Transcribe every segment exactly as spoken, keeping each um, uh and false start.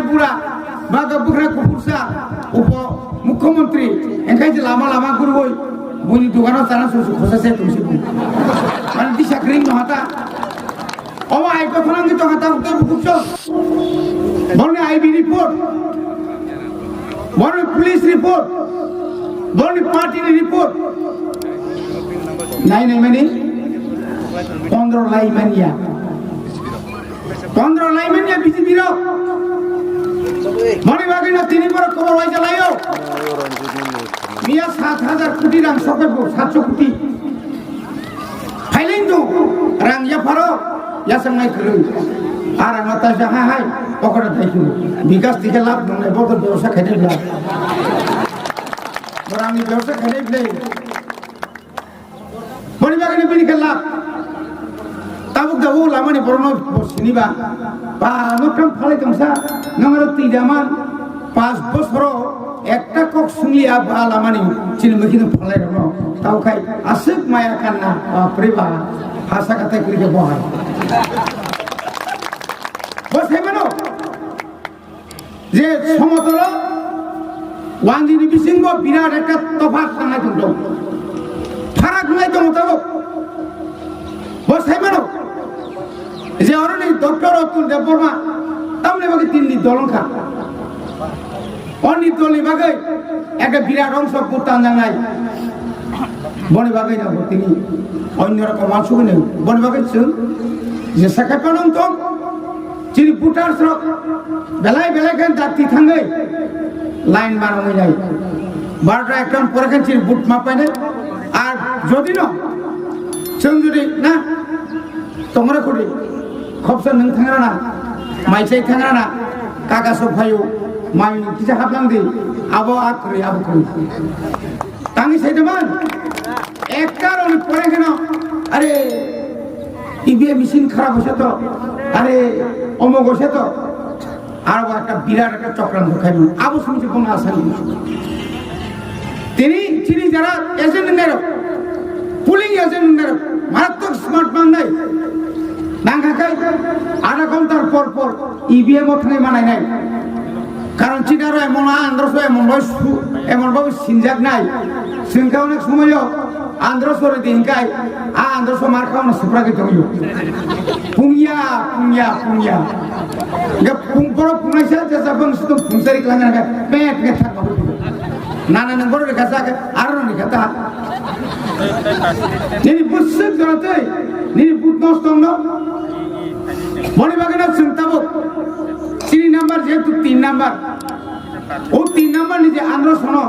Bura, baga bugra kuphursa, upo mukhyamantri, engkai je lama lama gurui, buini dogano chana susu khosa se tungsi bu. Mane disa kring no hata. Omo ai kotha nang to hata utte bukukso. Boni I B report, boni police report, boni party report. Nai nai mani, pondro lai mania. Pondro lai manya B J P rok. Mani bagwi no tini borok khobor waisa laio. Miya sat hajar koti rang sokai bo, satso koti. Phailing do rang ya pharo, ya sangnai kwrwi. Ar ang ta ja ha hai, pokora dai ku. Bikas dikhe lab nang bo ko bebsa khaide bla. Borang ni bebsa khaide bla. Boni bagwi bini khe lab. Tabuk tabuk lamani borokno bo siniba. Ba, nwng kam phalai tongsa, nwng aro twi daman, pas bosoro ekta kok sungliya ba lamani chini mukhi nwng phalai rokno. Tabo khai aswk maya kanna, bapre ba, hasa katai kwrwi khe bo hai. Bo sai mano. Je somotolo wanjini bisingo birat ekta topha thangnai tongtong. Pharak wngnai tongo tabuk. Bo sai mano. Je oroni Doctor Atul Debbarma tamni bagwi tinni dol wngkha. Oni dolni bagwi ekta birat ongso butanjaknai. Boni bagwi no tini onno rokom wansugwi nai. Boni bagwi chwng je sakha panong tong. Chini voters rok belai belai khe dakti thangwi line banwi nai. Barota ekta pore khe chini vote ma painai. Ar jodi no chwng jodi na tongra khudi khopsa nwng thangra na, mai chai thangra na, kaka sok phaio, mai kisa haplang di, abo a kwrwi, abo kwrwi. Tangwi sai de man. Ekta roni pore kheno, are, E V M machine kharap hoise to, are, omok hoise to. Aro ekta birat ekta chokranto khaimano. Abo sumse bono asani. Tini, tini jara agent wngnai rok, polling agent wngnai rok, maratwk smart mangnai. Nangkha khe adha ghontar por por E V M o thangwi manainai. Karon chini aro emon androso emon bai su, emon bai sinjaknai. Chwng khe onek somoyo androso rwdi hinkai, a androso mar kha ono supragwi tongyo. Pungya, pungya, pungya. Ga pung poro pungnai sa jasa bang situ pungsari klangan ga pet pet thang. Nana nang boro rwkha sa khe aro nang kha ta. Nini busuk jora tei, nini but nosto no. Boni bagwi no chwng tabuk. Chini number jehetu tin number. O tin number ni je androsono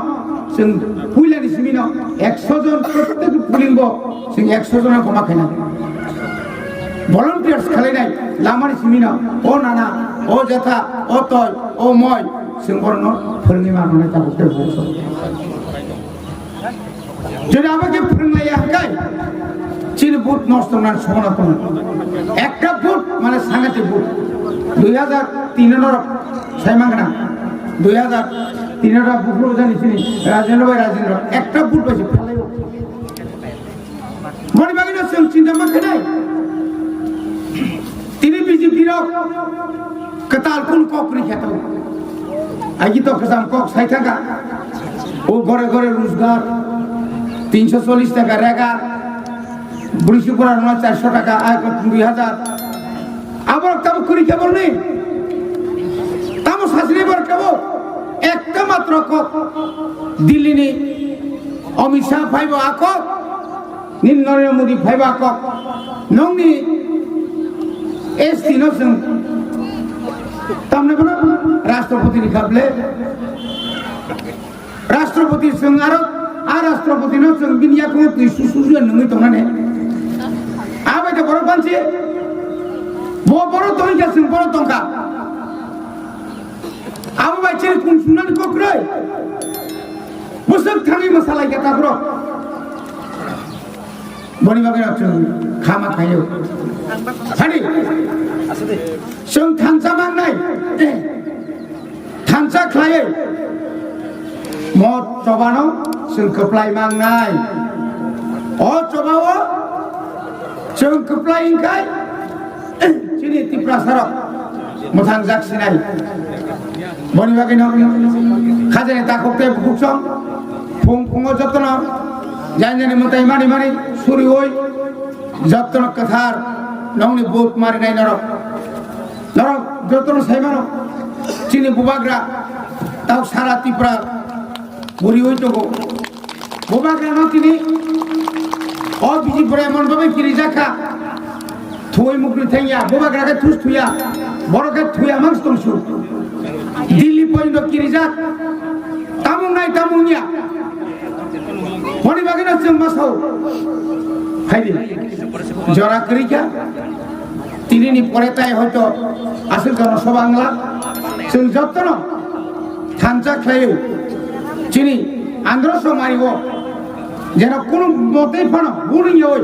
chwng puila ni simi no ekso jon prottek polling bo chwng ekso jon koma khaina. Volunteers khalainai lama ni simi no o nana, o jetha, o toi, o moi chwng borok no phwrwngwi ma rwnai tabuk tei bukso. Jodi abo khe phwrwng laiya hwnkhe, chini but nosto wngnani somono tongo. Ekta but, mane sangati but. Dui hajar tin no rok sai mangna. Dui hajar tin no rok buphuru jani chini Rajendra bai Rajendra. Ekta but bai se phalai o. Boni bagwi no chwng chinta ma khainai. Tini B J P rok kwtal kun kok ri kheto. Agi to kwcham kok sai thaka. O gore gore rojgar, tinsho chollish taka rega, bwrwi sukura rwna charso taka, ai ko dui hajar. Aborok tamo kwrwi khe borni? Tamo sasini borok khe bo? Ekta matro kok. Delhi ni Amit Shah phaibo a kok. Nini Narendra Modi phaiba kok, nongni S T no chwng tamni bono Rashtrapati ni kable. Rashtrapati chwng aro a Rashtrapati no chwng bini yakungo twi su su su nungwi tongnani. Abai de borok bansi bo borok tongwi kha chwng borok tongkha. Abo bai chini kung sungnani kok kwrwi. Bwswk thangwi mwsalai kha ta borok. Boni bagwi no chwng khama khaio. Sadi. Chwng thansa mangnai. Thansa khlaiwi. Mo chobano chwng kwplai mangnai. O chobao chwng kwplai wngkhai. Chini Tiprasarok mwthangjak sinai. Boni bagwino khajani takhuk tei bukhuk song phung phungo jotono jani jani mwtai mani mani suriui jotono kwthar nongni vote marinai norok. Norok jotono saimano chini bubagra tau sara Tripura guriui tongo. Bubagrano tini o biji bwrwi emon babai kirijak kha. Thuwi mukri thengya, bubagra khe thus thuya, borok khe thuya mang tongsu. Delhi poindo kirijak, tamung nai tamung ya. Boni bagwino chwng masao. Phaidi. Jora kwrwi kha. Tinini pore tai hoito aswk jono soba wngla. Chwng jotono thansa khlaiwi chini andro somari o jeno kunu motwi phano buni yoi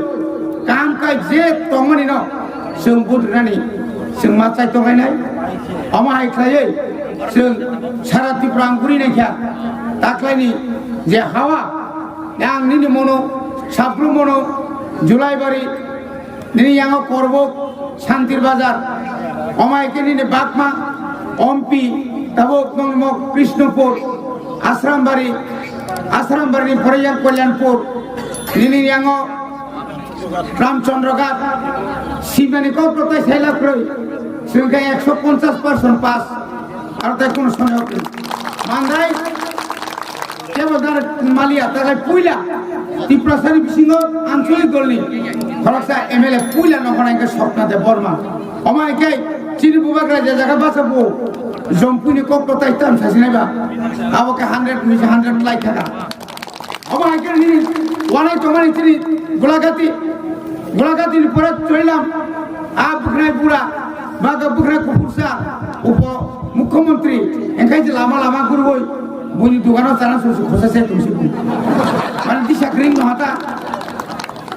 kam kai je tongmani no chwng budrinani chwng ma chai tongnai nai. Omo hai khlaiwi chwng sara Tripura ang guri nai kha taklaini je hawa yang nini mono sapru mono Julai bari Nini yango Korbuk, Santir Bazar, omo hai khe nini Bakma, Ompi, tabuk nongmok Krishnapur, Asrambari, Asrambari ni pore yang Kalyanpur, nini yango Ramchandra Ghat, Sibani kok kotai saila kroi, sungkha ekso ponchas percent pass, aro tai kono sono mandai. Kebo dara maliya, takai puila Tiprasani bisingo ancholik dolni khoroksa M L A puila nokhorna hwnkhe Swapna Debbarma. Omo hai khe chini bubagra je jaga basa bo Jompuini kok kotai tam sasinai ba. Abo khe hundred misi hundred lai thaka. Omo hai khe nini wanai tongmani chini Golagati, Golagati ni pore chorilam. A bwkhnai bura, baga bwkhnai kuphursa, upo mukhyamantri, engkai je lama lama gurui, buini dugano chana susu khosa se tungsi bu. Mane disa kring no hata.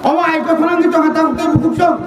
Omo ai kotha nang to hata, to bukhuk so.